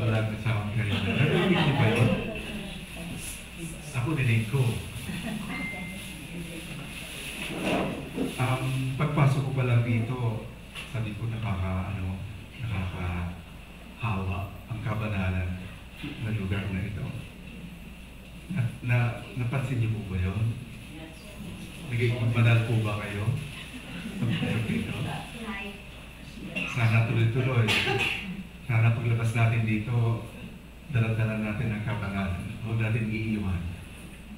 vlog na sa akin kanina. Narinig niyo ba yun? Ako dinig ko. Pagpasok ko pa lang dito, sabi ko nakakahawa ang kabanalan na lugar na ito. Napansin niyo po ba yun? Naging banal po ba kayo? Dito? Sana tuloy-tuloy. Sana paglabas natin dito, dala-dala natin ang kabanalan. Huwag natin iiwan.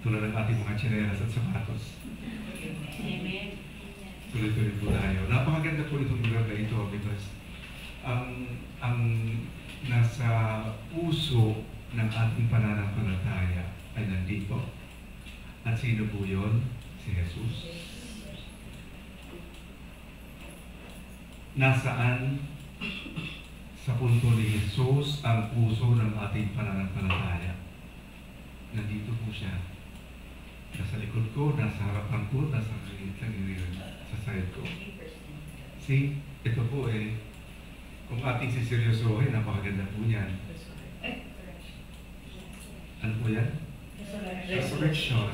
Tulad ng ating mga tsinelas at sapatos. Amen. Tuloy-tuloy po tayo. Napakaganda po itong lugar na ito because ang nasa puso ng ating pananampalataya ay nandito. At sino po yun? Si Jesus. Nasaan sa punto ni Jesus ang puso ng ating pananampalataya? Nandito po siya. Nasa likod ko, nasa harapan ko, nasa sa side ko. See, ito po kung ating siseryosohin, napakaganda po niyan. Ano po yan? Resurrection.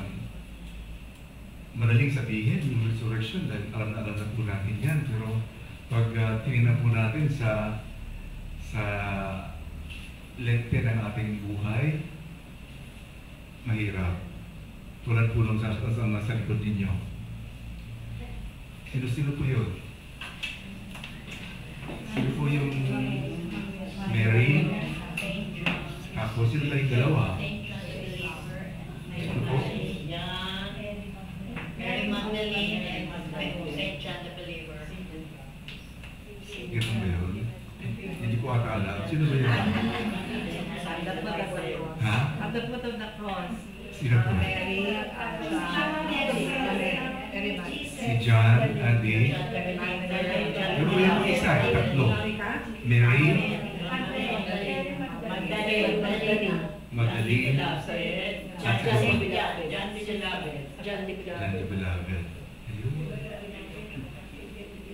Madaling sabihin yung resurrection dahil alam na po natin yan. Pero pag tinignan po natin sa lente ng ating buhay, mahirap. Tulad po nung sa likod ninyo. Sino po yun? Sino po yung Mary? Ako, sino tayong dalawa? Sino po? Mary Magdalene and St. John the Believer. Ganun ba yun? Hindi ko ata alam. Sino ba yun? Ha? At the foot of the cross. Sino po? Si John, Andy. Ano ba yung isa? Tatlo. Mary. Magdalene. At John the Beloved.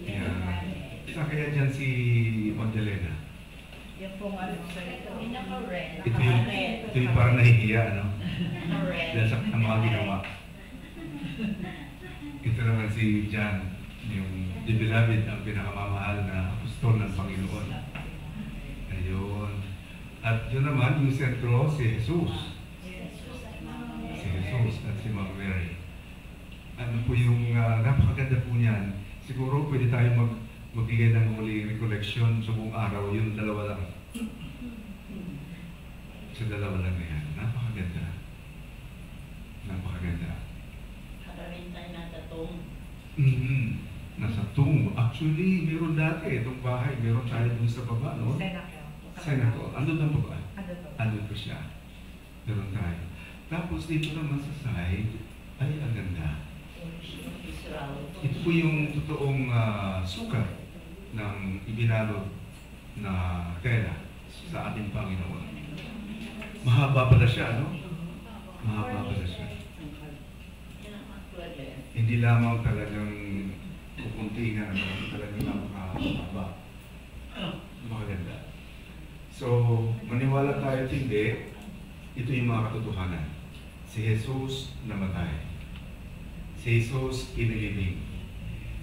Ayun. Isa kaya dyan si Magdalena. Yung pong ano sa ito. Ito yung parang nahihiya, ano? Dahil sa mga ginawa. Ito naman si John, yung the Beloved, ang pinakamamahal na apostol ng Panginoon. Ayun. At yun naman, yung sentro, si Jesus. Si Jesus at si Ma'am Mary. Ano po yung napakaganda po niyan. Siguro pwede tayo magbigay ng muli recollection sa buong araw, yung dalawa lang. Sa dalawa lang na yan. Napakaganda. Napakaganda. Karamin tayo nasa tong. Nasa tong. Actually, meron dati itong bahay. Meron tayo dun sa baba, no? Senator. Andun ang baba? Andun po siya. Meron tayo. Tapos dito naman sa side, ay ang ganda. Ito po yung totoong sukat ng ibinalot na tela sa ating Panginoon. Mahaba pala siya, no? Mahaba pala siya. Hindi lamang talagang kukuntingan, talagang napakahaba. Maganda. So, maniwala tayo hindi, ito yung mga katotohanan. Si Jesus namatay. Si Jesus inilibing.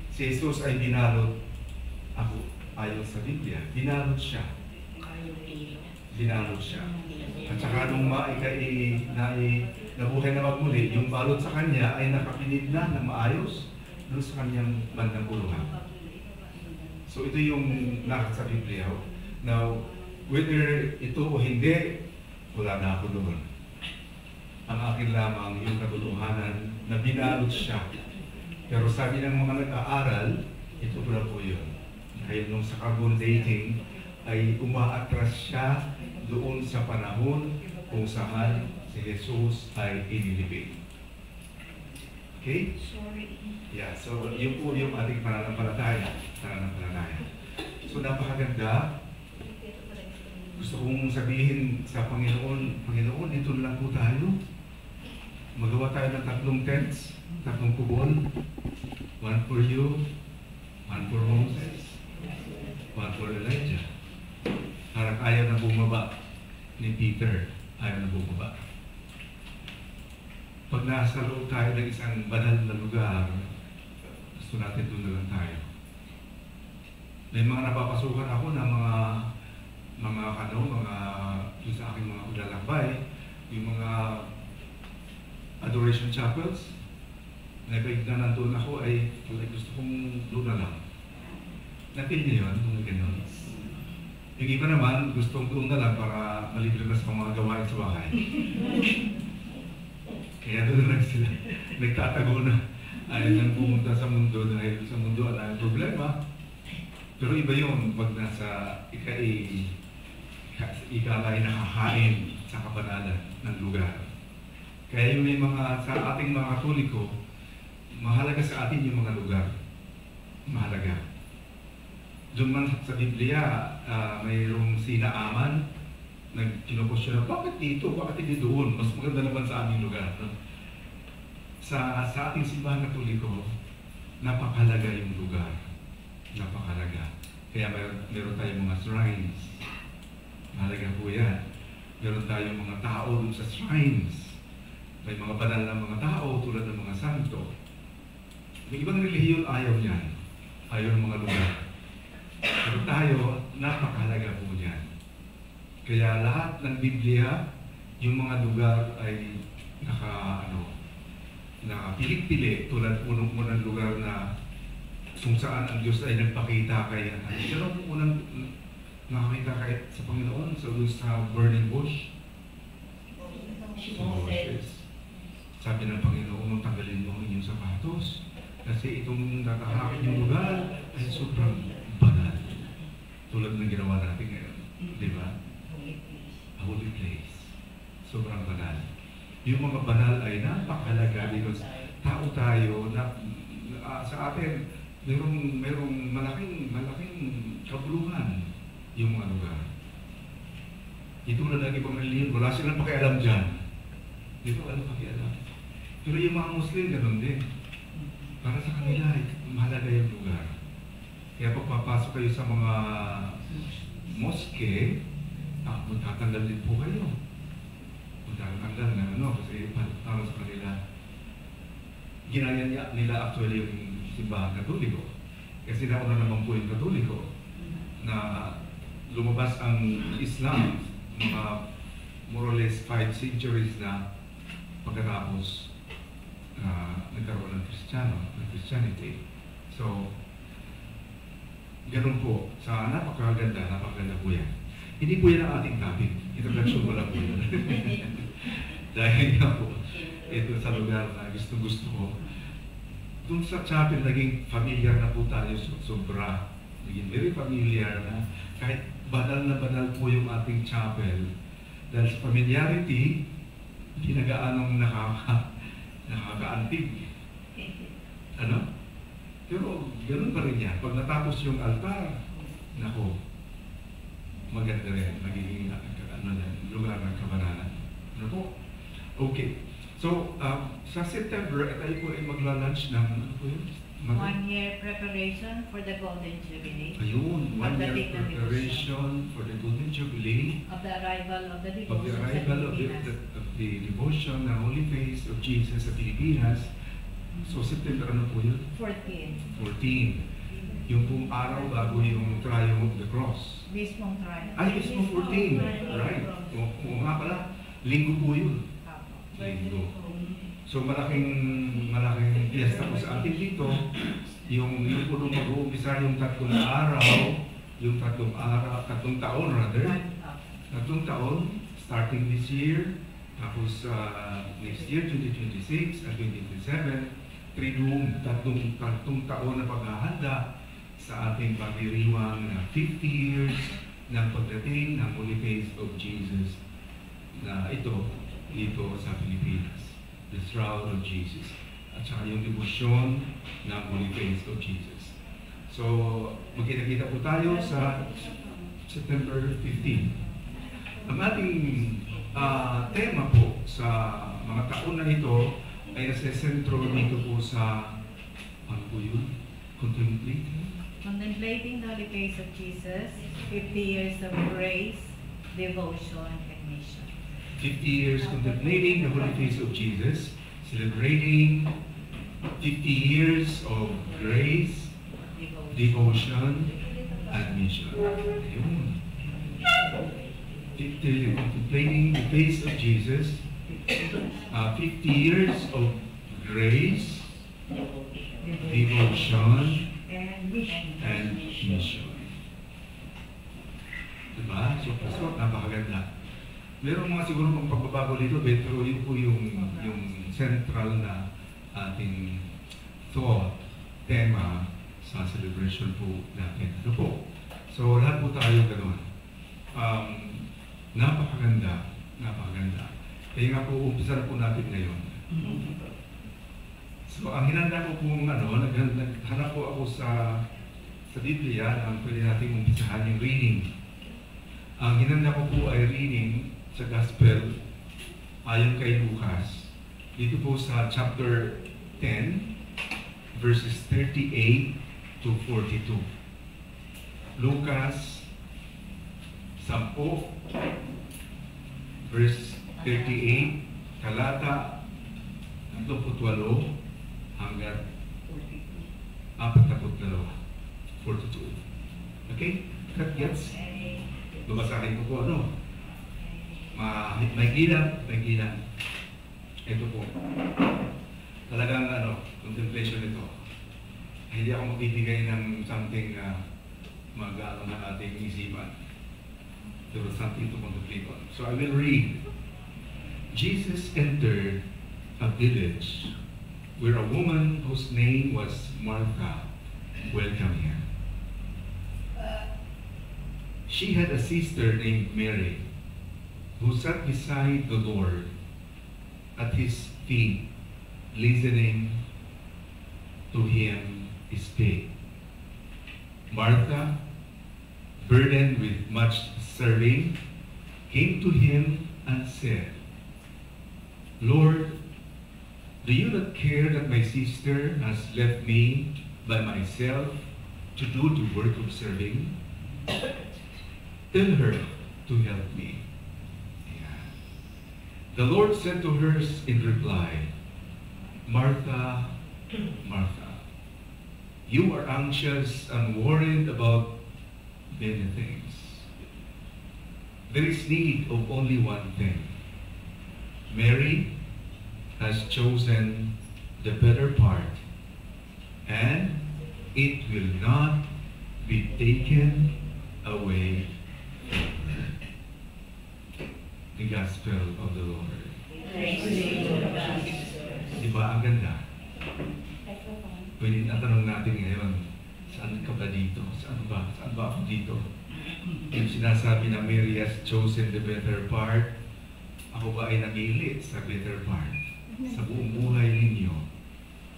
Si Jesus ay binalot. Ako, ayon sa Biblia, binalot siya. Binalot siya. At saka nung nabuhay na magmuli, yung balot sa kanya ay nakapinid na maayos doon sa kanyang bandang uluhan. So ito yung nakat sa Biblia. Now, whether ito o hindi, wala na ako doon. Ang akin lamang yung katotohanan na binalot siya. Pero sabi ng mga nag-aaral, ito pala po yun. Dahil nung sa carbon dating, ay umaatras siya doon sa panahon kung saan si Jesus ay inilibing. Okay? Yeah, so yun po yung ating pananampalataya. So napakaganda. Gusto kong sabihin sa Panginoon, dito lang po tayo. Magawa tayo ng 3 tents, 3 kubon. 1 for you, 1 for Moses, 1 for Elijah. Harap ayaw na bumaba ni Peter, ayaw na bumaba. Pag nasa loob tayo ng isang banal na lugar, gusto natin doon na lang tayo. May mga napapasukan ako ng mga yung sa aking mga paglalakbay, yung mga adoration chapels, na pag na nandun ako ay gusto kong doon na lang. Napil niyo yun, mga gano'n. Yung iba naman, gustong doon na lang para malibre na sa mga gawain sa bahay. Kaya doon na lang sila nagtatago na. Ayaw nang pumunta sa mundo dahil sa mundo ang problema. Pero iba yun pag nasa ikalay nakakain sa kabanalan ng lugar. Kaya yung may mga, sa ating mga Katoliko, mahalaga sa atin yung mga lugar. Mahalaga. Doon man sa Biblia, mayroong sinaaman na kinukusyon na, bakit dito? Bakit hindi doon? Mas maganda naman sa aming lugar. No? Sa ating simbahan Katoliko, napakalaga yung lugar. Napakalaga. Kaya meron tayong mga shrines. Mahalaga po yan. Meron tayong mga tao dun sa shrines. May mga banal na mga tao tulad ng mga santo. May ibang relihiyon ayaw niyan. Ayaw ng mga lugar. Pero tayo, napakalaga po niyan. Kaya lahat ng Biblia, yung mga lugar ay pilit-pili tulad unang lugar na kung saan ang Diyos ay nagpakita kay sino ang unang nakakita kay sa Panginoon sa burning bush? Moses. Sabi ng Panginoon, tanggalin mo ang inyong sapatos kasi itong nakahakit yung lugar ay sobrang banal. Tulad ng ginawa natin ngayon. Di ba? A holy place. Sobrang banal. Yung mga banal ay napakalaga because tao tayo na sa atin mayroong malaking kabuluhan yung mga lugar. Ito na lang ibang reliyon, wala silang pakialam dyan. Di ba? Ano pakialam? Pero yung mga Muslim, ganoon din. Para sa kanila, mahalaga yung lugar. Kaya pag papasok kayo sa mga moske, magtatanggal din po kayo. Magtatanggal na kasi para sa kanila. Ginaya nila actually yung simbahan Katoliko. Kasi nauna naman po yung Katoliko na lumabas ang Islam mga more or less 5 centuries na pagkatapos nagkaroon ng Christianity. So, ganun po. Sa napakaganda po yan. Hindi po yan ang ating topic. Introduction ko lang po yun. Dahil nga po, ito sa lugar na gusto ko. Doon sa chapel, naging familiar na po tayo sobra. Naging very familiar na kahit banal na banal po yung ating chapel. Dahil sa familiarity, hindi nagaanong nakakaantig. Ano? Pero ganoon pa rin yan. Pag natapos yung altar, nako, maganda rin. Magiging lugar ng kabanalan. Ano po? Okay. So, sa September, tayo po ay magla-launch ng, ano po yun? 1 year preparation for the Golden Jubilee. Ayun, 1 year preparation for the Golden Jubilee. Of the arrival of the devotion Of the arrival of the devotion, the Holy Face of Jesus sa Pilipinas. So, September ano po yun? 14. 14. Yung pong araw bago yung Triumph of the Cross. Mismong triumph. Ay, mismo 14. Right. O nga pala, linggo po yun. Linggo. So malaking piyesta po sa atin dito, yung po nung mag-uumpisa yung tatlong taon rather, starting this year, tapos next year, 2026 at 2027, tatlong taon na paghahanda sa ating pagdiriwang na 50 years ng pagdating ng Holy Face of Jesus na ito sa Pilipinas. The Shroud of Jesus. At saka yung devotion ng Holy Face of Jesus. So, magkita-kita po tayo sa September 15. Ang ating tema po sa mga taon na ito ay nasa sentro dito po sa, ano po yun? Contemplating the Holy Face of Jesus, 50 years of grace, devotion, and 50 years contemplating the holy face of Jesus, celebrating 50 years of grace, devotion, and mission. Ayun. Contemplating the face of Jesus, 50 years of grace, devotion, and mission. Diba? So, napakaganda. Meron mga siguro mga pagbabago dito, pero yun po yung central na ating thought, tema sa celebration po natin. Ano po? So, lahat po tayo gano'n. Napakaganda. Kaya nga po, umpisa na po natin ngayon. So, ang hinanda ko po, naghanap po ako sa Biblia na pwede natin umpisahan yung reading. Ang hinanda ko po ay reading sa Gospel ayon kay Lucas. Dito po sa chapter 10, verses 38 to 42. Lucas 10, verse 38, talata 28 hanggang 42. Okay? Cut gets? Babasahin ko po may gilan. Ito po. Talagang contemplation ito. Hindi ako magbibigay ng something na mag-ano na ating isipan. There was something to contemplate on. So I will read. Jesus entered a village where a woman whose name was Martha welcomed him. She had a sister named Mary who sat beside the Lord at his feet, listening to him speak. Martha, burdened with much serving, came to him and said, Lord, do you not care that my sister has left me by myself to do the work of serving? Tell her to help me. The Lord said to her in reply, Martha, Martha, you are anxious and worried about many things. There is need of only one thing. Mary has chosen the better part, and it will not be taken away from her. The Gospel of the Lord. Diba ang ganda? Pwede natanong natin ngayon, saan ka ba dito? Saan ba ako dito? Yung sinasabi na Mary has chosen the better part, ako ba ay namili sa better part? Sa buong buhay ninyo,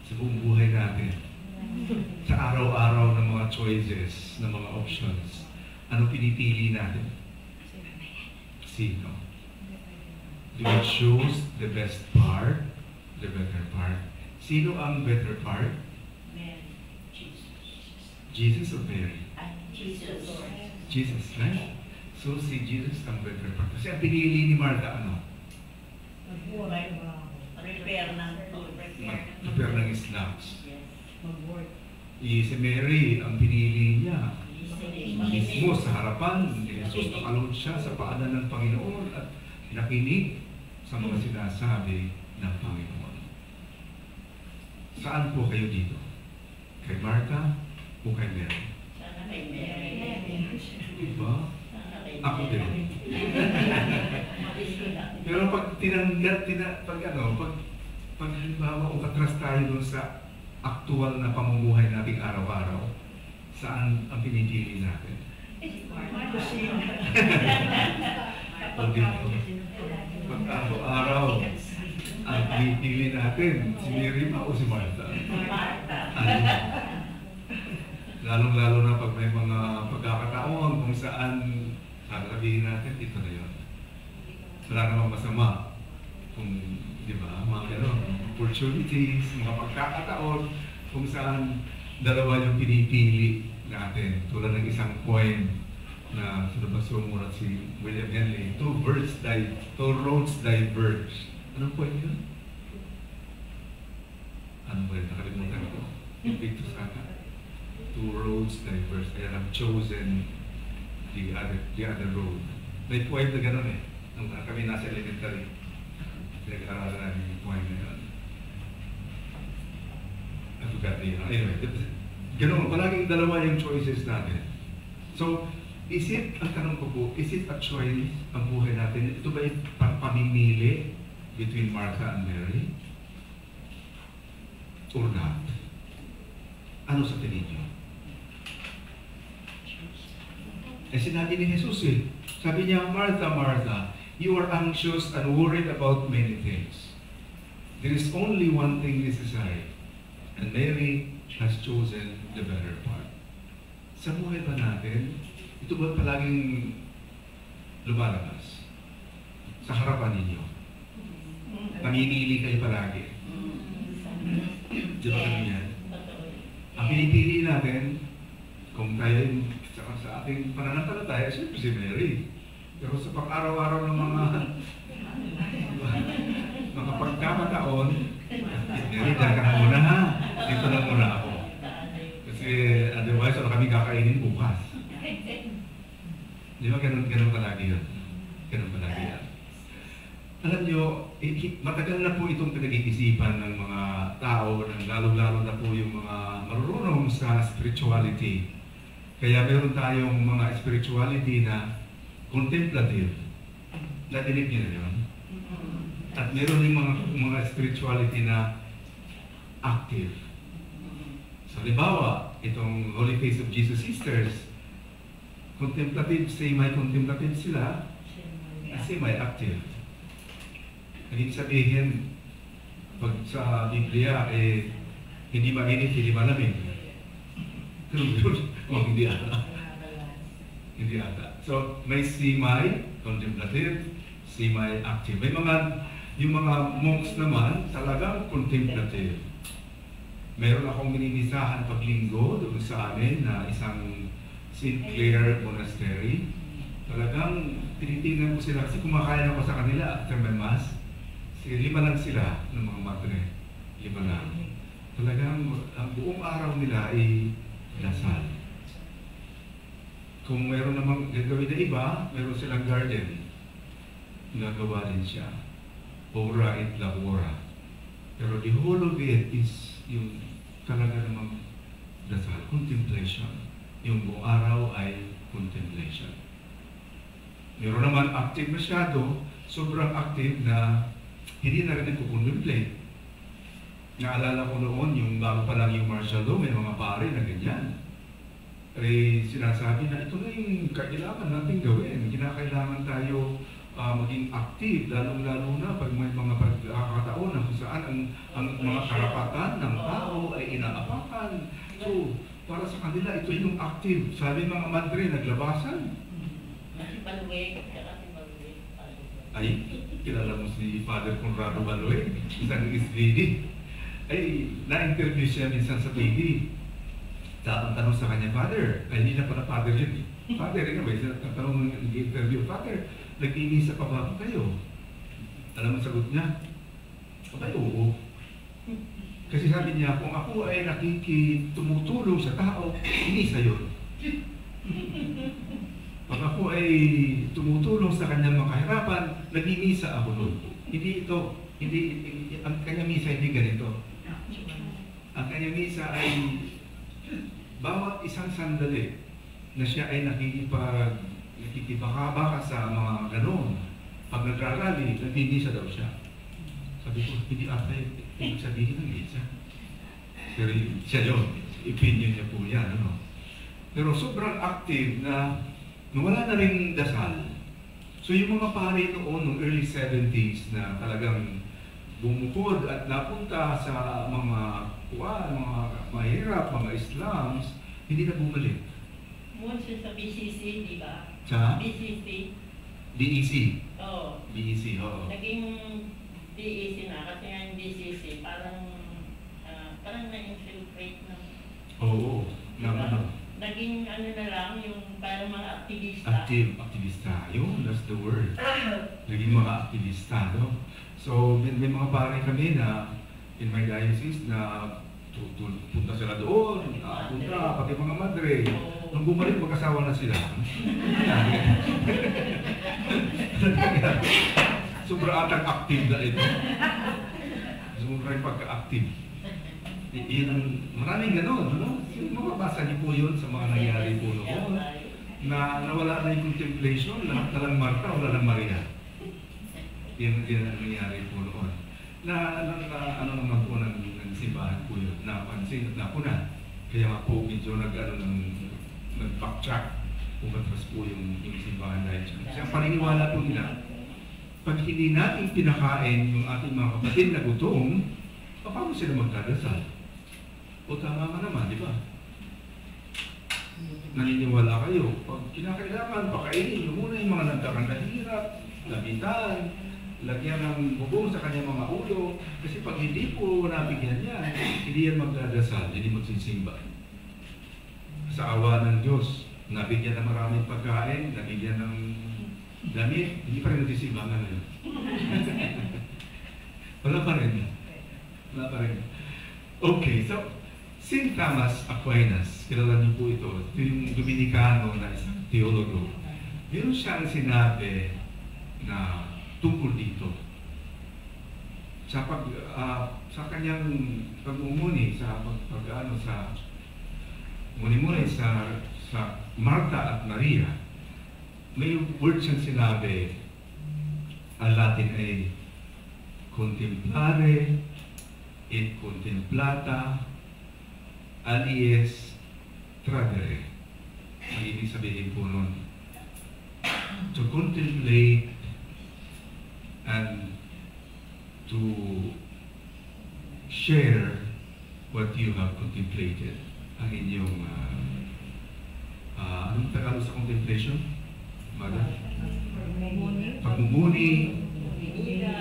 sa buong buhay natin, sa araw-araw ng mga choices, ng mga options, ano pinipili natin? Sino? Do we choose the best part, the better part? Sino ang better part? Mary. Jesus. Jesus or Mary? Jesus. Jesus, right? So si Jesus ang better part. Kasi ang pinili ni Martha, Prepare ng food. Prepare ng snacks. Yes. Si Mary, ang pinili niya, mismo sa harapan ni Jesus, nakalod siya sa paanan ng Panginoon at nakinig sa mga sinasabi ng Panginoon. Saan po kayo dito? Kay Martha o kay Mary? Sana kay Mary. Diba? Sana kay Ako din. Pero pag pag halimbawa o katras tayo dun sa aktual na pamumuhay nating araw-araw, saan ang pinipili natin? O dito. Pag araw-araw, ang pinipili natin, si Mary ba o si Martha? Lalong-lalo na pag may mga pagkakataon kung saan sasabihin natin, ito na yun. Wala namang masama kung, di ba, mga opportunities, mga pagkakataon kung saan dalawa yung pinipili natin. Tulad ng isang coin, na sinabasyo mo na si William Henley, two roads diverge. Anong point yun? Ano ba yun? Nakalimutan ko. Yung Victor Saka. Two roads diverge. I have chosen the other road. May point na gano'n eh. Nung kami nasa elementary. Pinag-aaralan namin yung point na yun. I forgot the, anyway, gano'n, palaging dalawa yung choices natin. So, ang tanong ko po, is it a choice ang buhay natin? Ito ba yung pamimili between Martha and Mary? Or not? Ano sa tingin niyo? Eh sinabi ni Jesus eh, sabi niya, Martha, Martha, you are anxious and worried about many things. There is only one thing necessary, and Mary has chosen the better part. Sa buhay ba natin, ito ba palaging lumalabas sa harapan ninyo? Namimili kayo palagi. Di ba kami yan? Ang pinipili natin, kung tayo sa ating pananampalataya, siyempre si Mary. Pero sa pang-araw-araw ng mga pagkakataon, Mary, dyan ka na muna ha. Dito na muna ako. Kasi otherwise, wala kami kakainin bukas. Di ba ganun palagi yun? Ganun palagi yan. Alam nyo, matagal na po itong pinag-iisipan ng mga tao, lalo-lalo na po yung mga marunong sa spirituality. Kaya meron tayong mga spirituality na contemplative. Nadinig niyo na yun? At meron yung mga spirituality na active. So, halimbawa, itong Holy Face of Jesus Sisters, contemplative, semi-contemplative sila, semi-active. Ibig sabihin, pag sa Biblia, hindi mainit, hindi malamig. Hindi ata. Hindi ata. So, may semi-contemplative, semi-active. May yung mga monks naman, talagang contemplative. Meron akong minimisahan paglinggo doon sa amin na isang St. Clair Monastery. Talagang tinitingnan ko sila kasi kumakain ako sa kanila after my mass. Lima lang sila ng mga madre. 5 lang. Talagang ang buong araw nila ay dasal. Kung meron namang gagawin na iba, meron silang garden. Nagawa din siya. Ora et labora. Pero the whole of it is yung talaga namang dasal. Contemplation. Yung buong araw ay contemplation. Meron naman active masyado, sobrang active na hindi na rin nagko-contemplate. Naalala ko noon, yung bago pa lang yung martial law, may mga pare na ganyan. Ay sinasabi na ito na yung kailangan natin gawin. Kinakailangan tayo maging active, lalong-lalo na pag may mga pagkakataon na kung saan ang mga karapatan ng tao ay inaapakan. So, para sa kanila, ito yung active. Sabi mga madre, naglabasan. Ay, kilala mo si Father Conrado Baloy, isang Israeli. Ay, na-interview siya minsan sa TV. Ang tanong sa kanya, Father, ay hindi na pala Father yun. Father, anyway, tanong ng interview, Father, nag-iinisa pa ba kayo? Alam mo sagot niya? Abay, oo. Kasi sabi niya, kung ako ay tumutulong sa tao, inisa yun. Pag ako ay tumutulong sa kanyang mga kahirapan, nag-iisa ako nun. Hindi ang kanyang misa hindi ganito. Ang kanyang misa ay bawat isang sandali na siya ay nakikibaka sa mga ganon. Pag nagrarally, nag-iisa daw siya. Sabi ko, hindi ata yung sabihin ng isa. Pero siya yun, opinion niya po yan. Ano? Pero sobrang active na wala na rin dasal. So yung mga pare noon, noong early 70s na talagang bumukod at napunta sa mga mahirap, mga Islams, hindi na bumalik. Muna siya sa BCC, di ba? Sa? BCC. DEC? Oo. BEC, oo. Naging DEC na kasi nga yung BCC parang na-infiltrate ng... Oo. Diba? naging ano na lang, yung parang mga aktivista. Aktivista. Yun, that's the word. Naging mga aktivista, no? So, may mga pare kami na in my diocese na punta sila doon, punta, pati mga madre. Nung bumalik, mag-asawa na sila. Sobrang atang active na ito. Sobrang pagka-active. Maraming gano'n, no? Mababasa niyo po yun sa mga nangyari po noon. Na nawala na yung contemplation, lahat na lang Marta, wala lang Maria. Yan ang nangyari po noon. Ano naman po ng simbahan po yun, napansin at napunan. Kaya nga po medyo nag-backtrack, pumatras po yung simbahan dahil siya. Kasi ang paniniwala po nila, pag hindi natin pinakain yung ating mga kapatid na gutom, paano sila magdadasal? O tama ka naman, di ba? Naniniwala kayo, pag kinakailangan, pakainin nyo muna yung mga nagdarang kahirap, labitan, lagyan ng bubong sa kanyang mga ulo, kasi pag hindi po nabigyan yan, hindi yan magdadasal, hindi magsisimba. Sa awa ng Diyos, nabigyan ng maraming pagkain, nabigyan ng damit, hindi pa rin nagsisimba nga ngayon. Wala pa rin. Wala pa rin. Okay, so, St. Thomas Aquinas, kilala niyo po ito yung Dominicano na isang teologo. Meron siyang sinabi na tungkol dito. Sa kanyang pagmumuni, sa muni-muni sa Marta at Maria, may word siyang sinabi, ang Latin ay contemplare et contemplata alies tradere. Ang ibig sabihin po nun, to contemplate and to share what you have contemplated. Ang inyong, anong Tagalog sa contemplation? Mada? Pagmumuni,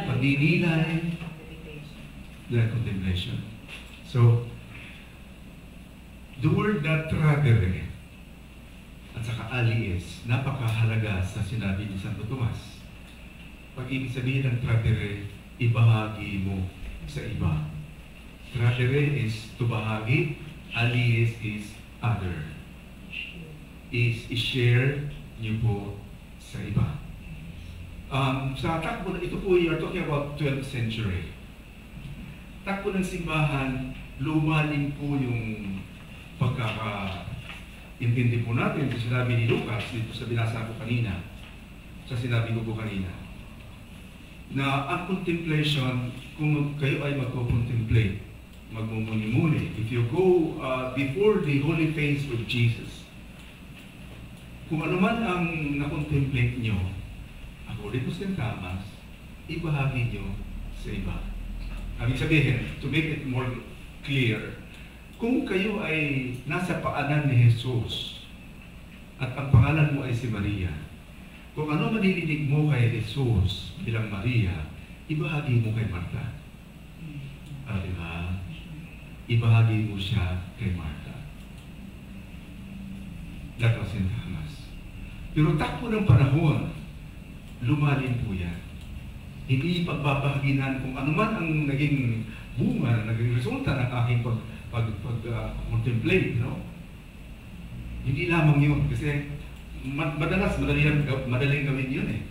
pagninilay, the contemplation. So, the word na tradere at saka alies, napakahalaga sa sinabi ni Santo Tomas. Pag ibig sabihin ng tradere, ibahagi mo sa iba. Tradere is to bahagi, alies is other. Is i-share niyo po sa iba. Sa takbo, ito po, you're talking about 12th century. Takbo ng simbahan, lumalim po yung pagkaka-intindi po natin sa sinabi ni Lucas, dito sa binasa ko kanina, sa sinabi ko po kanina, na ang contemplation, kung kayo ay magko-contemplate, magmumuni-muni, if you go before the holy face of Jesus, kung ano man ang na-contemplate nyo, according to St. Thomas, ibahagi nyo sa iba. Ibig sabihin, to make it more clear, kung kayo ay nasa paanan ni Jesus at ang pangalan mo ay si Maria, kung ano manilinig mo kay Jesus bilang Maria, ibahagi mo kay Marta. Diba? Ibahagi mo siya kay Marta. That was St. Thomas. Pero takbo ng panahon, lumalim po yan. Hindi pagbabahaginan kung ano man ang naging bunga, naging resulta ng aking pag-contemplate, no? Hindi lamang yun, kasi madalas, madaling gawin yun eh.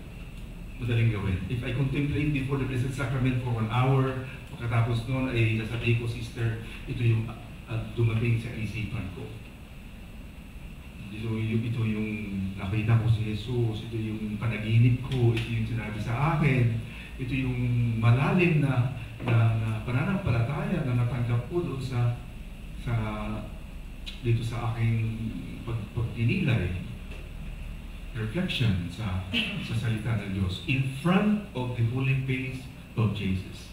Madaling gawin. If I contemplate before the Blessed Sacrament for 1 hour, pagkatapos noon ay nasabi ko, sister, ito yung dumating sa isipan ko. Ito yung nakita ko si Jesus, ito yung panaginip ko, ito yung sinabi sa akin, ito yung malalim na pananampalataya na natanggap ko doon dito sa aking pagdinilay, reflection sa salita ng Diyos in front of the holy face of Jesus.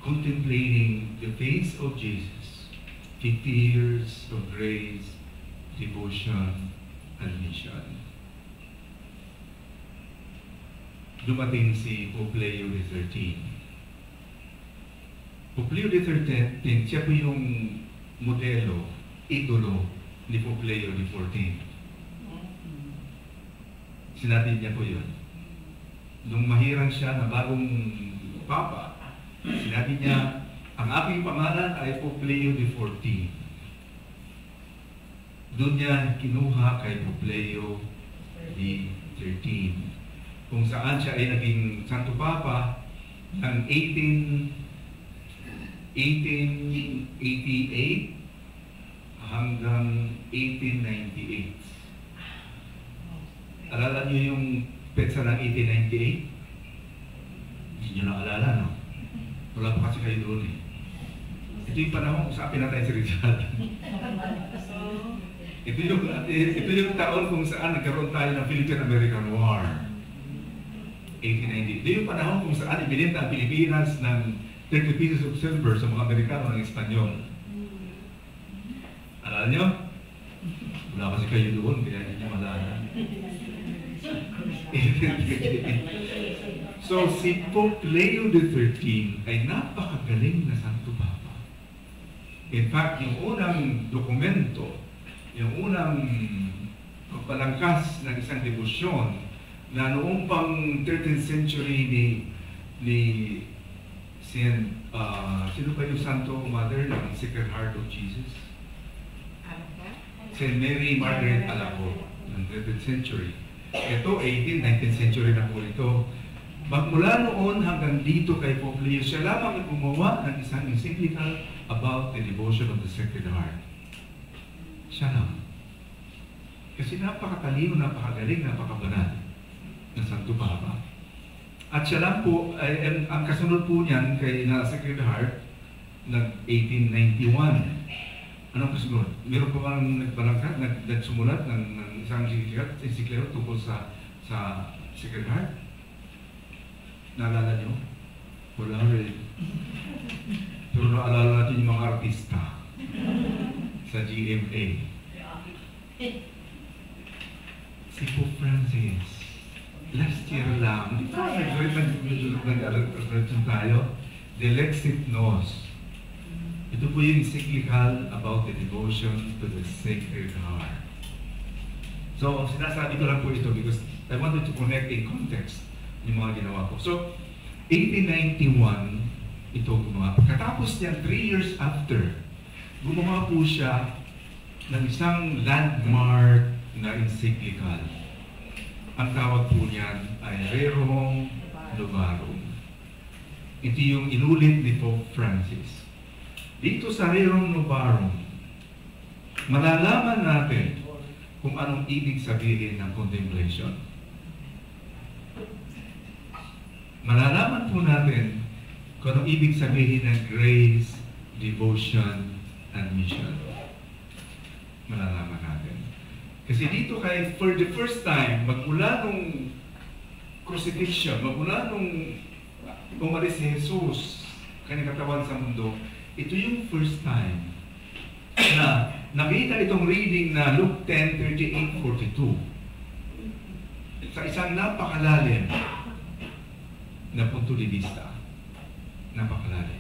Contemplating the face of Jesus, the tears of grace, devotion, and mission. Dumating si Pope Leo XIII. Pope Leo XIII, siya po yung modelo, idolo ni Pope Leo XIV. Sinabi niya po yun. Nung mahirang siya na bagong Papa, sinabi niya, ang aking pangalan ay Pope Leo XIV. Doon niya kinuha kay Pope Leo XIII, kung saan siya ay naging Santo Papa ng 1888 hanggang 1898. Alala niyo yung petsa ng 1898? Hindi niyo naalala, no? Wala pa kasi kayo doon eh. Ito yung panahon kung saan pinatay si Rizal. ito yung taon kung saan nagkaroon tayo ng Philippine-American War. 1890. Ito yung panahon kung saan ibinenta ang Pilipinas ng 30 pieces of silver sa mga Amerikano ng Espanyol. Alala niyo? Wala kasi kayo doon, kaya hindi niyo malala. So, si Pope Leo XIII ay napakagaling na Santo Papa. In fact, yung unang dokumento, yung unang pagpalangkas ng isang debosyon na noong pang 13th century ni sino pa yung Santo Mother ng Sacred Heart of Jesus? Saint Mary Margaret Alacoque ng 13th century. Ito, 18th, 19th century na po ito. Magmula noon hanggang dito kay Pope Leo, siya lamang ang gumawa ng isang encyclical about the devotion of the Sacred Heart. Siya lang. Kasi napakatalino, napakagaling, napakabanal ng Santo Papa. At siya lang po, ang kasunod po niyan kay na Sacred Heart ng 1891. Anong kasunod? Meron pa bang nagbalangkat, nagsumulat ng isang encyclical tungkol sa Sacred Heart? Naalala niyo? Wala rin. Pero naalala natin yung mga artista sa GMA. Si Pope Francis, last year lang, di ba nag-alagpasyon tayo? The Lexit Nos. Ito po yung encyclical about the devotion to the Sacred Heart. So, sinasabi ko lang po ito because I wanted to connect in context yung mga ginawa ko. So, 1891, ito gumawa. Katapos niya, 3 years after, gumawa po siya ng isang landmark na encyclical. Ang tawag po niyan ay Rerum Novarum. Ito yung inulit ni Pope Francis. Dito sa Rerum Novarum, malalaman natin kung anong ibig sabihin ng contemplation. Malalaman po natin kung anong ibig sabihin ng grace, devotion, and mission. Malalaman natin. Kasi dito kay, for the first time, magmula nung crucifixion, magmula nung umalis si Jesus, kanyang katawan sa mundo, ito yung first time na nakita itong reading na Luke 10:38-42 sa isang napakalalim na punto de vista. Napakalalim.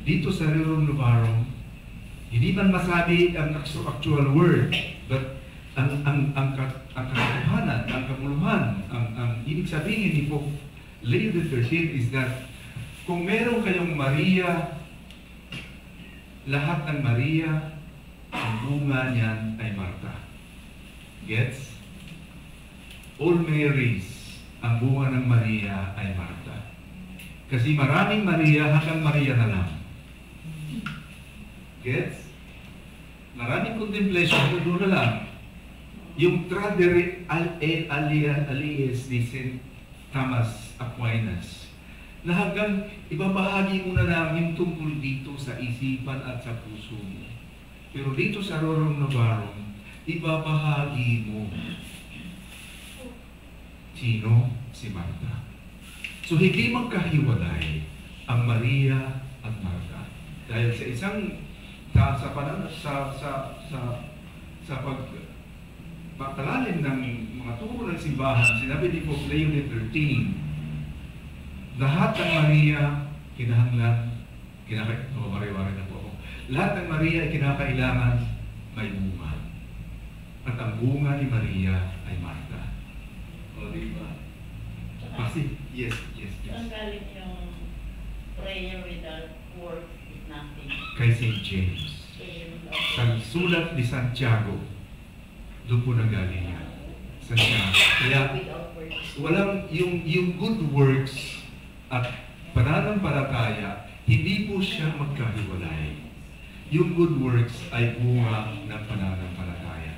Dito sa Rerum Novarum, hindi man masabi ang actual word, but ang katotohanan, ang kabuluhan, ang ibig sabihin ni Pope Leo XIII is that kung meron kayong Maria, lahat ng Maria, ang bunga niyan ay Marta. Gets? All Marys, ang bunga ng Maria ay Marta. Kasi maraming Maria hanggang Maria na lang. Gets? Maraming contemplation, doon na lang. Yung Tradere Alias ni St. Thomas Aquinas, na hanggang ibabahagi mo na namin tungkol dito sa isipan at sa puso mo. Pero dito sa Rerum Novarum, ibabahagi mo. Sino? Si Marta. So hindi magkahiwalay ang Maria at Marta. Dahil sa isang pagpalalim ng mga turo ng simbahan, sinabi ni Pope Leo XIII, lahat ng Maria kinahanglan, lahat ng Maria ay kinakailangan may bunga. At ang bunga ni Maria ay Marta. O, diba? Kasi, yes. Saan galing yung prayer without work is nothing? Kay St. James. Sa sulat ni Santiago, doon po nanggaling yan. Santiago. Kaya, Without works. walang yung good works at pananampalataya, hindi po siya magkahiwalay. Yung good works ay bunga ng pananampalataya.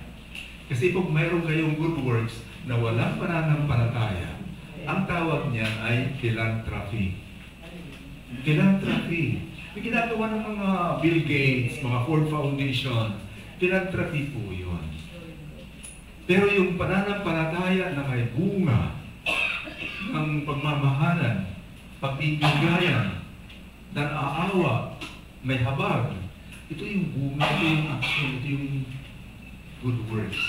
Kasi pag mayroon kayong good works na walang pananampalataya, ang tawag niyan ay philanthropy. Philanthropy. Yung ginagawa ng mga Bill Gates, mga Ford Foundation, philanthropy po yun. Pero yung pananampalataya na may bunga ng pagmamahalan, pagbibigayan, ng aawa, may habag, ito yung bunga, ito yung action, ito yung good works.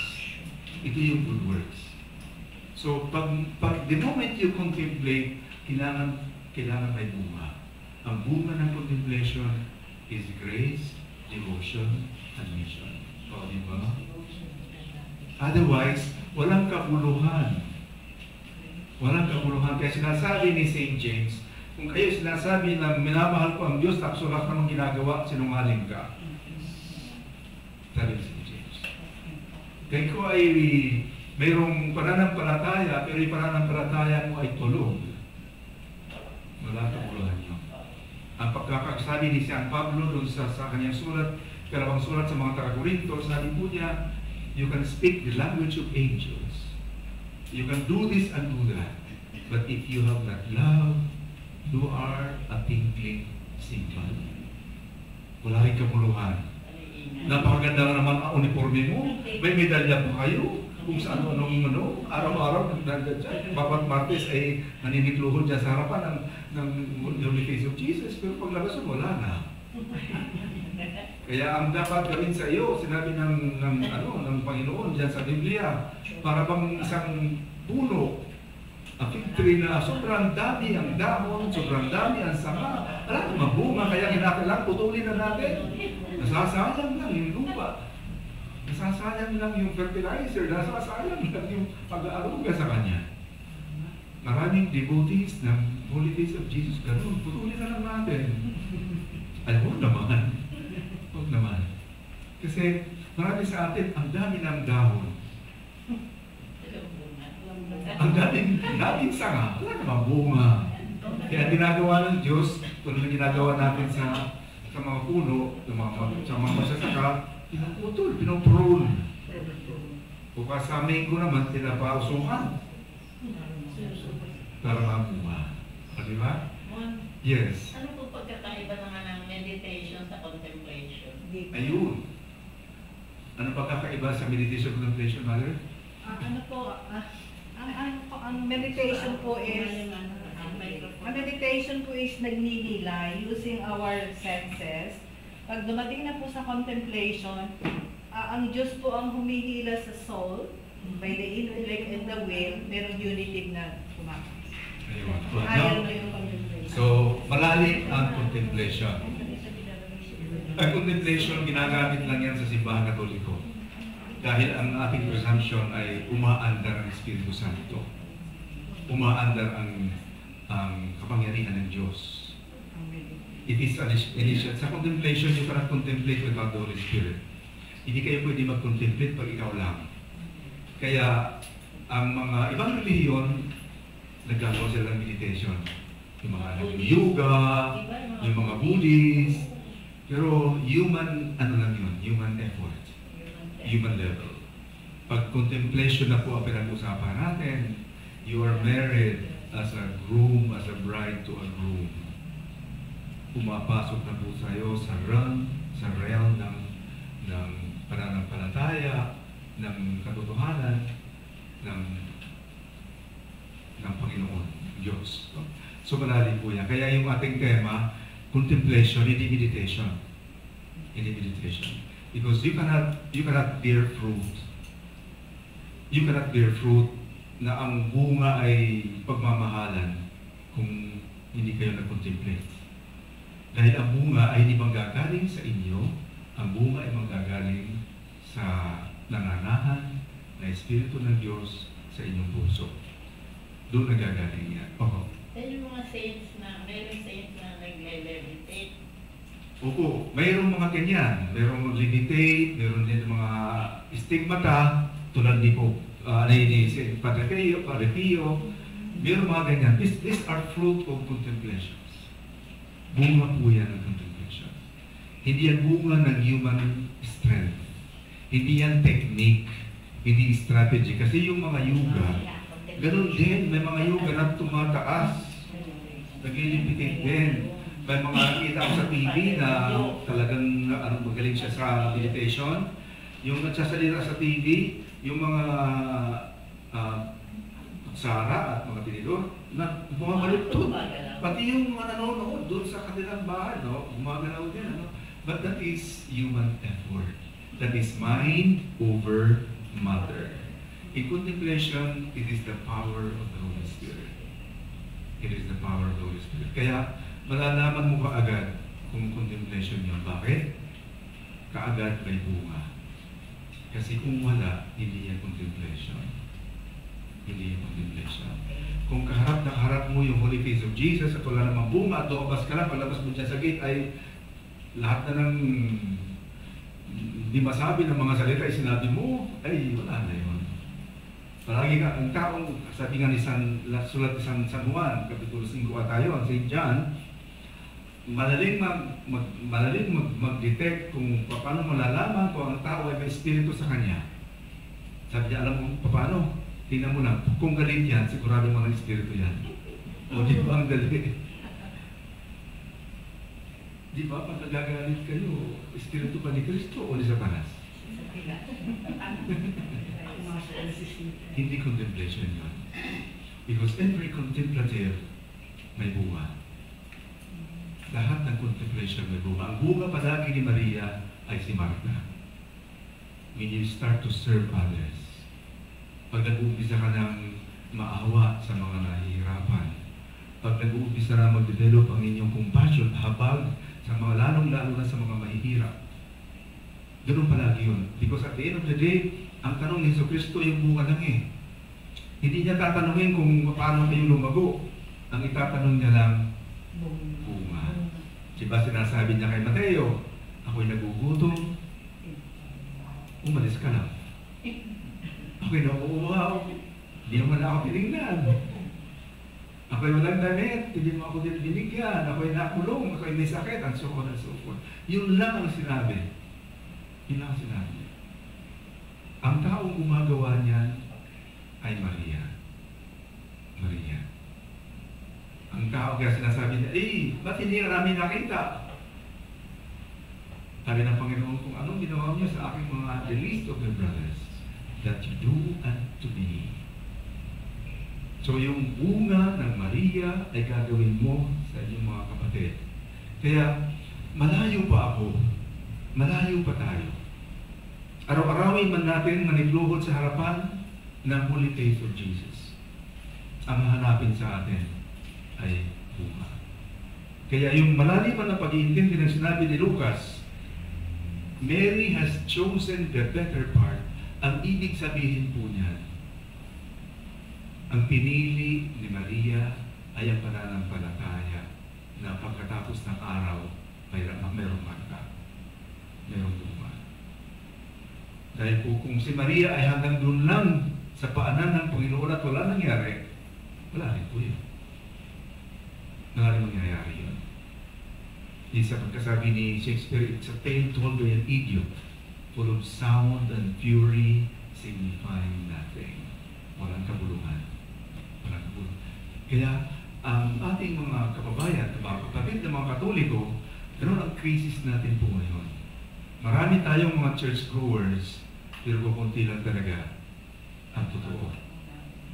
Ito yung good works. So, the moment you contemplate, kailangan may bunga. Ang bunga ng contemplation is grace, devotion, and mission. O, di ba? Otherwise, walang kabuluhan. Walang kabuluhan. Kaya sinasabi ni St. James, kung kayo sinasabi na minamahal ko ang Diyos, tapos wala ka namang ginagawa, sinungaling ka. Sabi ni St. James. Kaya ko ay mayroong pananampalataya, pero yung pananampalataya mo ay tulog. Wala kabuluhan yun. Ang pagkakasabi ni San Pablo doon sa kanyang sulat, kalawang sulat sa mga taga-Corinto, sabi po niya, you can speak the language of angels. You can do this and do that. But if you have not love, you are a tinkling cymbal. Wala rin kabuluhan. Napakaganda na naman ang uniforme mo. May medalya pa kayo. Kung sa ano, araw-araw nagdagdag dyan. Bawat Martes ay naninitluhod dyan sa harapan ng Holy Face of Jesus. Pero paglabas mo, wala na. Kaya ang dapat gawin sa iyo, sinabi ng Panginoon dyan sa Biblia, para bang isang puno, ang fig tree na sobrang dami ang dahon, sobrang dami ang sanga, alam, mabunga, kaya kinakailangan putulin na natin. Nasasayang lang yung lupa. Nasasayang lang yung fertilizer, nasasayang lang yung pag-aaruga sa kanya. Maraming devotees ng Holy Face of Jesus, ganun, putulin na lang natin. Alam mo naman, huwag naman. Kasi marami sa atin, ang dami ng dahon. Ang daming sanga, wala namang bunga. Kaya ginagawa ng Diyos, tulad ng ginagawa natin sa mga puno, sa mga masasaka, pinuputol, pinuprune. O sa mango naman, pinapausungan. Para mabuha. Di ba? Yes. Ano po pagkakaiba naman ng meditation sa contemplation? Ayun. Ano pagkakaiba sa meditation contemplation, Mother? Ang meditation po is nagninilay using our senses. Pag dumating na po sa contemplation, ang Diyos po ang humihila sa soul by the intellect and the will, merong unity na kumakas. Ayun. Ayaw na yung contemplation. So, malalim ang contemplation. Ang contemplation, ginagamit lang yan sa simbahan Katoliko. Dahil ang ating presumption ay umaandar ang Espiritu Santo. Umaandar ang kapangyarihan ng Diyos. It is an initial. Sa contemplation, you cannot contemplate without the Holy Spirit. Hindi kayo pwede mag-contemplate pag ikaw lang. Kaya, ang mga ibang relihiyon, naggagawa sila ng meditation. Yung mga yoga, yung mga Buddhist, pero human, human effort. Human level. Pag contemplation na po ang pinag-usapan natin, you are married as a groom, as a bride to a groom. Pumapasok na po sa'yo sa realm ng pananampalataya, ng katotohanan, ng Panginoon, Diyos. So malalim po yan. Kaya yung ating tema, contemplation, hindi meditation. Hindi meditation. Because you cannot bear fruit. You cannot bear fruit na ang bunga ay pagmamahalan kung hindi kayo nag-contemplate. Dahil ang bunga ay hindi manggagaling sa inyo, ang bunga ay manggagaling sa nananahan, na Espiritu ng Diyos sa inyong puso. Doon nagagaling yan. Oo. Yung mga saints na, mayroong saints na nagle-levitate. Opo, mayroong mga ganyan. Mayroong levitate, mayroon din mga stigmata, tulad ni Pope, ni Padre Pio, Padre Pio. Mayroong mga ganyan. These are fruit of contemplations. Bunga po yan ng contemplation. Hindi yan bunga ng human strength. Hindi yan technique. Hindi strategy. Kasi yung mga yoga, ganun din. May mga yoga na tumataas. Nag-levitate din. May mga nakita ko sa TV na talagang magaling siya sa meditation. Yung nagsasalita sa TV, yung mga Sara at mga tinidor, na bumabalutod. Pati yung mga nanonood doon sa kanilang bahay, no? Gumagalaw din. Ano? But that is human effort. That is mind over matter. In contemplation, it is the power of the Holy Spirit. It is the power of the Holy Spirit. Kaya, malalaman mo kaagad kung contemplation yun. Bakit? Kaagad may bunga. Kasi kung wala, hindi yan contemplation. Hindi yan contemplation. Kung kaharap na kaharap mo yung Holy Face of Jesus at wala namang bunga at lumabas ka lang, palabas mo dyan sa gate ay lahat na ng hindi masabi ng mga salita ay sinabi mo, ay wala na yun. Palagi nga, ang taong, sabi nga ni sulat ni San Juan, Kapitulo 5 ata yun, St. John, malaling mag-detect kung paano malalaman kung ang tao ay may espiritu sa kanya. Sabi niya, alam mo paano? Tingnan mo na, kung galit yan, sigurado mo ng espiritu yan. O di ba ang dali? Di ba pag nagagalit kayo, espiritu pa ni Kristo o ni Satanas? Hindi contemplation yun. Because every contemplative may bunga. Lahat ng contemplation may bunga. Ang bunga palagi ni Maria ay si Martha. When you start to serve others, pag nag-uumpisa ka ng maawa sa mga nahihirapan, pag nag-uumpisa na mag-develop ang inyong compassion, habag sa mga lalong-lalo na sa mga mahihirap, ganun palagi yun. Because at the end of the day, ang tanong ni Jesucristo yung bunga lang eh. Hindi niya tatanungin kung paano kayo lumago. Ang itatanong niya lang, bunga. Diba sinasabi niya kay Mateo, ako'y nagugutom, umalis ka lang. Ako'y nauuhaw, hindi naman ako tinignan. Ako'y walang damit, hindi mo ako binigyan. Ako'y nakulong, ako'y may sakit, and so on and so forth. Yun lang ang sinabi. Yun lang ang sinabi. Ang taong gumagawa niyan ay Maria. Maria. Ang tao kaya sinasabi niya, ba't hindi namin nakita? Sabi ng Panginoon, kung anong ginawa niyo sa aking mga the least of the brothers, that you do unto me. So yung bunga ng Maria ay gagawin mo sa inyong mga kapatid. Kaya malayo pa ako, malayo pa tayo. Araw-arawin man natin manitluhod sa harapan ng Holy Face of Jesus. Ang hahanapin sa atin ay bunga. Kaya yung malalim na pag-iintindi ng sinabi ni Lucas, Mary has chosen the better part. Ang ibig sabihin po niyan, ang pinili ni Maria ay ang pananampalataya na pagkatapos ng araw mayroong mata, mayroong bunga. Dahil po kung si Maria ay hanggang doon lang sa paanan ng Panginoon at wala nangyari, wala rin po yun. Wala rin mangyayari yun. Sa pagkasabi ni Shakespeare, it's a tale told by an idiot, full of sound and fury, signifying nothing. Walang kabulungan. Walang kabulungan. Kaya, ang ating mga kababayan, mga kapatid ng mga Katoliko, ganoon ang krisis natin po ngayon. Marami tayong mga churchgoers, pero kukunti lang talaga ang totoo.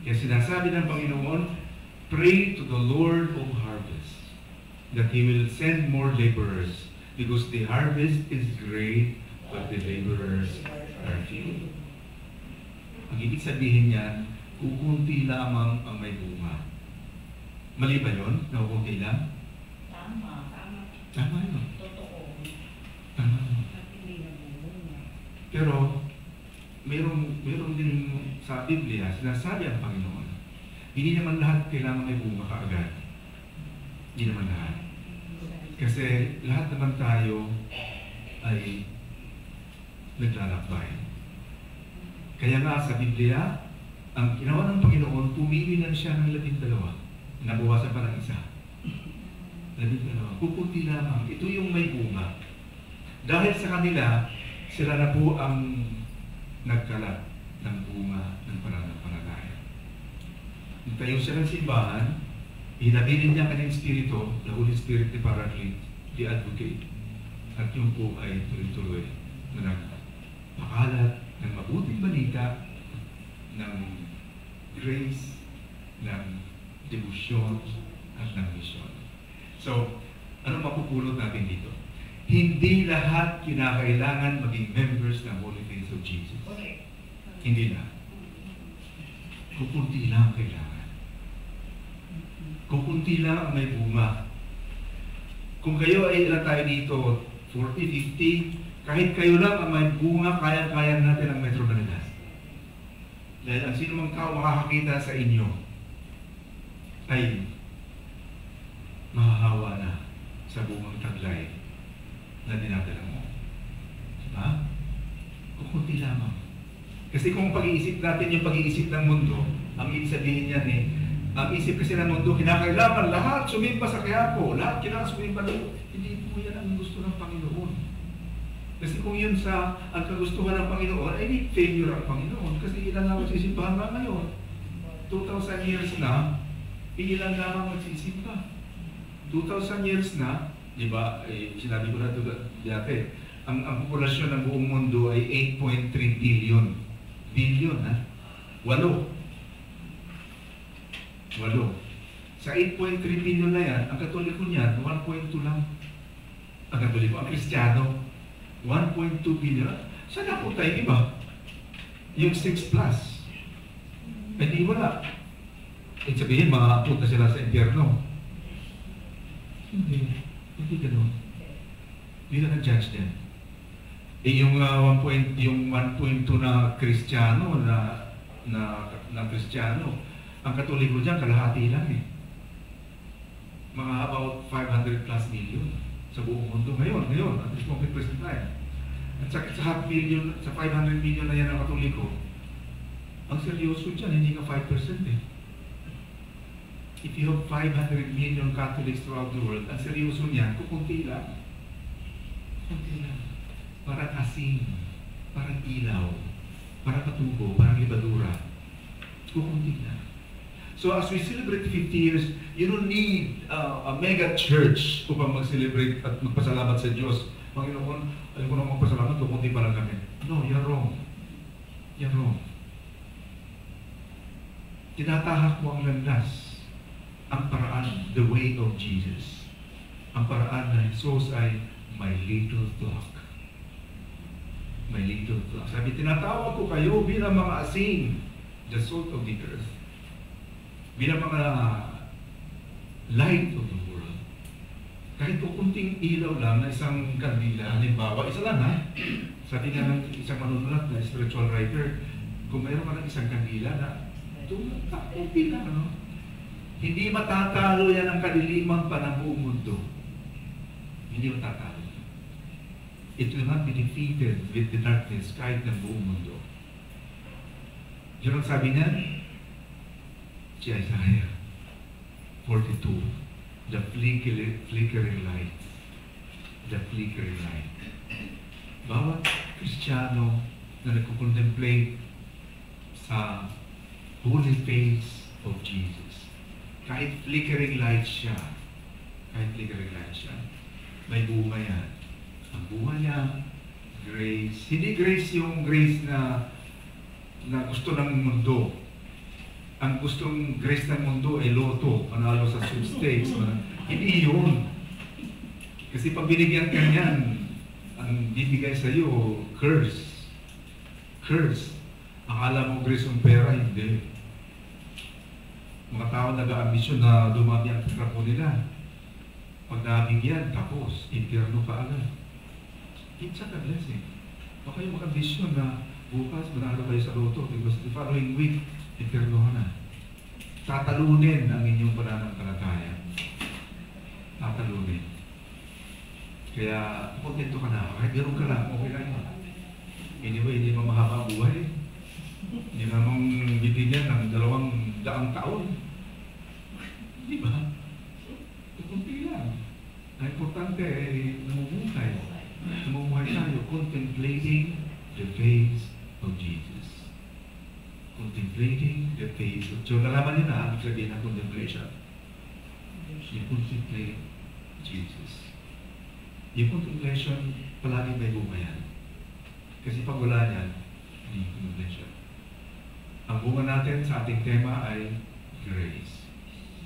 Kaya sinasabi ng Panginoon, pray to the Lord of harvest, that He will send more laborers, because the harvest is great, but the laborers are few. Ang ibig sabihin niyan, kukunti lamang ang may bunga. Mali ba yun? Na kukunti lang? Tama. Tama yun. Totoo. Tama yun. Pero, meron din sa Biblia, sinasabi ang Panginoon, hindi naman lahat kailangan may bunga kaagad. Hindi naman lahat. Kasi lahat naman tayo ay naglalakbay. Kaya nga sa Biblia, ang ginawa ng Panginoon, pumili lang siya ng 12. Nabawasan pa ng isa. 12. Pupunti lamang. Ito yung may bunga. Dahil sa kanila, sila na po ang nagkalat ng bunga ng pananampalataya. Tayo siya ng simbahan, hinabilin niya kanyang Espiritu, the Holy Spirit ni Paraclete, the Advocate. At yun po ay tuloy-tuloy na nagpakalat ng mabuting balita, ng grace, ng devotion, at ng mission. So, ano mapupulot natin dito? Hindi lahat kinakailangan maging members ng Holy Face of Jesus. Okay. Hindi lahat. Kukunti lang kailangan. Kukunti lang ang may bunga. Kung kayo ay ilan tayo dito, 40, 50, kahit kayo lang ang may bunga, kaya-kaya natin ang Metro Manila. Dahil ang sino mang tao makakakita sa inyo ay mahahawa na sa bungang taglay na dinadala mo. Diba? Kukunti lamang. Kasi kung pag-iisip natin yung pag-iisip ng mundo, ang ibig sabihin niyan ang isip kasi ng mundo, kinakailangan lahat sumimpa sa Quiapo, lahat kailangan sumimpa doon. Hindi po yan ang gusto ng Panginoon. Kasi kung yun ang kagustuhan ng Panginoon, ay di failure ang Panginoon. Kasi ilan lang magsisimbahan na ngayon. 2,000 years na, ilan lamang magsisimba. 2,000 years na, di ba, sinabi ko na ito dati, ang populasyon ng buong mundo ay 8.3 billion. Billion, ha? 8. Sa 8.3 billion na yan, ang Katoliko niyan, 1.2 lang. Ang Katoliko, ang Kristiyano, 1.2 billion. Saan napunta yung iba? Yung 6 plus. Eh di wala. Ibig sabihin, makakapunta sila sa impyerno. Hindi ganun. Hindi ka nag-judge din. Eh yung 1.2 na Kristiyano, na Kristiyano, ang Katoliko dyan, kalahati lang eh. Mga about 500 plus million sa buong mundo ngayon, at this moment present time. At sa half million, sa 500 million na yan ang Katoliko, ang seryoso dyan, hindi ka 5% eh. If you have 500 million Catholics throughout the world, ang seryoso niyan, kukunti lang. Kukunti lang. Parang asin, parang ilaw, parang katubo, parang libadura. Kukunti lang. So as we celebrate 50 years, you don't need a mega church upang mag-celebrate at magpasalamat sa Diyos. Panginoon, ayaw ko na magpasalamat, kukunti pa lang kami. No, you're wrong. You're wrong. Tinatahak mo ang landas, ang paraan, the way of Jesus. Ang paraan na Jesus ay my little flock. My little flock. Sabi, tinatawag ko kayo bilang mga asin, the salt of the earth. Bilang mga light of the world. Kahit po kunting ilaw lang na isang kandila, halimbawa, isa lang ha. Sabi nga ng isang manunulat na spiritual writer, kung mayroon ka ng isang kandila na kunti lang, no? Hindi matatalo yan ang kadiliman pa ng buong mundo. Hindi matatalo. It will not be defeated with the darkness kahit ng buong mundo. Yun ang sabi niya, si Isaiah 42, the flickering light. The flickering light. Bawat Kristiyano na nagko-contemplate sa holy face of Jesus, kahit flickering light siya, may bunga yan. Ang bunga niya, grace. Hindi grace yung grace na gusto ng mundo. Ang gustong grace ng mundo ay loto, panalo sa sweepstakes. Hindi yun. Kasi pag binigyan ka niyan, ang bibigay sa iyo, curse. Curse. Akala mo grace yung pera, hindi. Mga tao nag-aambisyon na dumami ang trapo nila. Pag nabigyan, tapos, impyerno ka agad. It's a blessing. Baka yung mag-ambisyon na bukas manalo kayo sa loto because the following week, interno ka na. Tatalunin ang inyong pananampalataya. Tatalunin. Kaya, kontento ka na. Kahit meron ka lang, okay lang yun. Anyway, hindi mo mahaba ang buhay. Hindi namang bibigyan ng 200 taon. Di ba? Kunti lang. Ang importante ay namumuhay. Namumuhay tayo contemplating the face of Jesus. Contemplating the face of... So, nalaman niyo na ang sabihin ng contemplation. You contemplate Jesus. Yung contemplation, palagi may bunga yan. Kasi pag wala niyan, hindi contemplation. Ang bunga natin sa ating tema ay grace.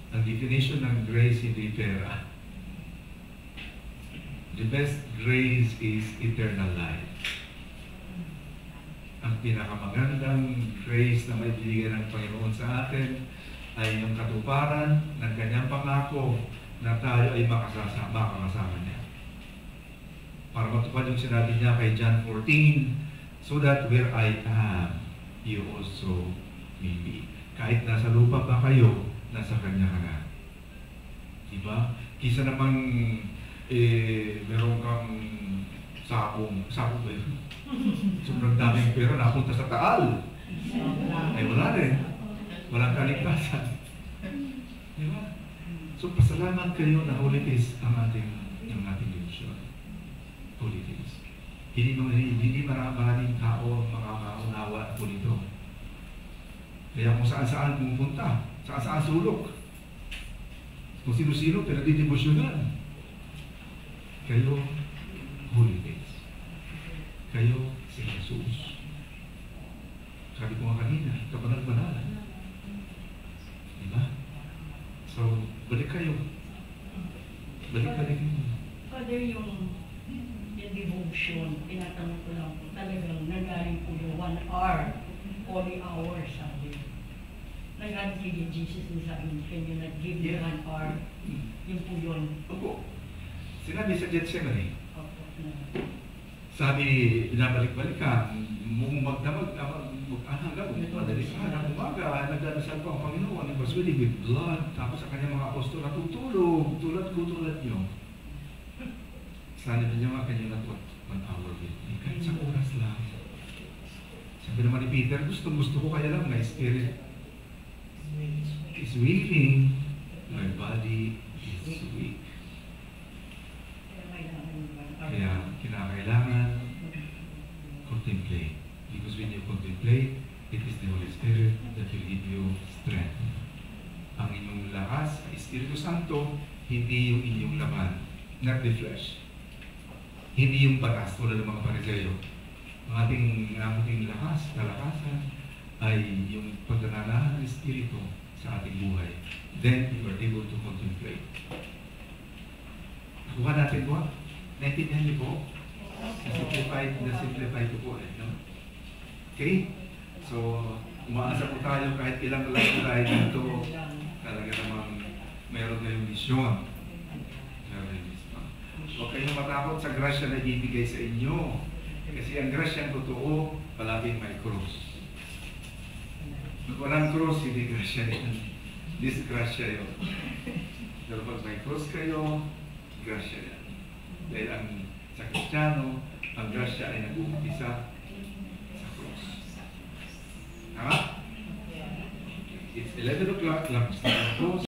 Ang definition ng grace hindi pera. The best grace is eternal life. Ang pinakamagandang grace na may bigyan ng Panginoon sa atin ay yung katuparan ng kanyang pangako na tayo ay makakasama niya. Para matupad yung sinabi niya kay John 14, so that where I am, you also may be. Kahit nasa lupa pa kayo, nasa kanya ka na. Diba? Kisa namang meron kang sakong ba yun? Sobrang daming pera napunta sa taal. Ay wala rin. Walang kaligtasan. Diba? So pasalamat kayo na Holy Days ang ating division. Holy Days. Hindi maraming tao makakaunawa po nito. Kaya kung saan-saan pumunta, saan-saan sulok. Kung sino-sino, pinagdidibusyonan. Kayo, Holy Days. Kayo, si Jesus. Sabi ko nga kanina, kabanal-banal. Diba? So, balik kayo. Balik-balik kayo. Father, yung devotion, tinatanong ko lang kung talagang nanggaling po yung 1 hour, holy hour, sabi. Nanggaling kay Jesus na sabi, can you not give me 1 hour? Yung po yun. Opo. Sinabi sa Gethsemane. Opo. Sabi, binabalik-balikan, magdamag, hanggang madaling ng umaga, nagdarasal po ang Panginoon, it was really with blood, tapos sa kanyang mga apostol natutulog, tulad nyo. Sana din niya kanya na 1 hour with me. Kahit sa oras lang. Sabi naman ni Peter, gusto ko kaya lang, my spirit is willing, my body is weak. Kaya kinakailangan contemplate. Because when you contemplate, it is the Holy Spirit that will give you strength. Ang inyong lakas ay Espiritu Santo, hindi yung inyong laman, not the flesh. Hindi yung batas, tulad ng mga Pariseyo. Ang ating lakas, kalakasan, ay yung pagdananahan ng Espiritu sa ating buhay. Then, you are able to contemplate. Kuha natin po. Naintindihan niyo po? Na-simplify ko po eh. No? Okay? So, umaasa po tayo kahit ilang lang po tayo dito. Talaga namang meron kayong misyon. Huwag kayong matakot sa grasya na ibibigay sa inyo. Kasi ang grasya totoo, palaging may cross. Kung walang cross, hindi grasya yan. Disgrasya yun. Pero pag may cross kayo, grasya yan. Dahil ang sa Kristiyano, ang grasya ay nag-uumpisa sa cross. Tama? It's 11 o'clock, lampas na ang cross.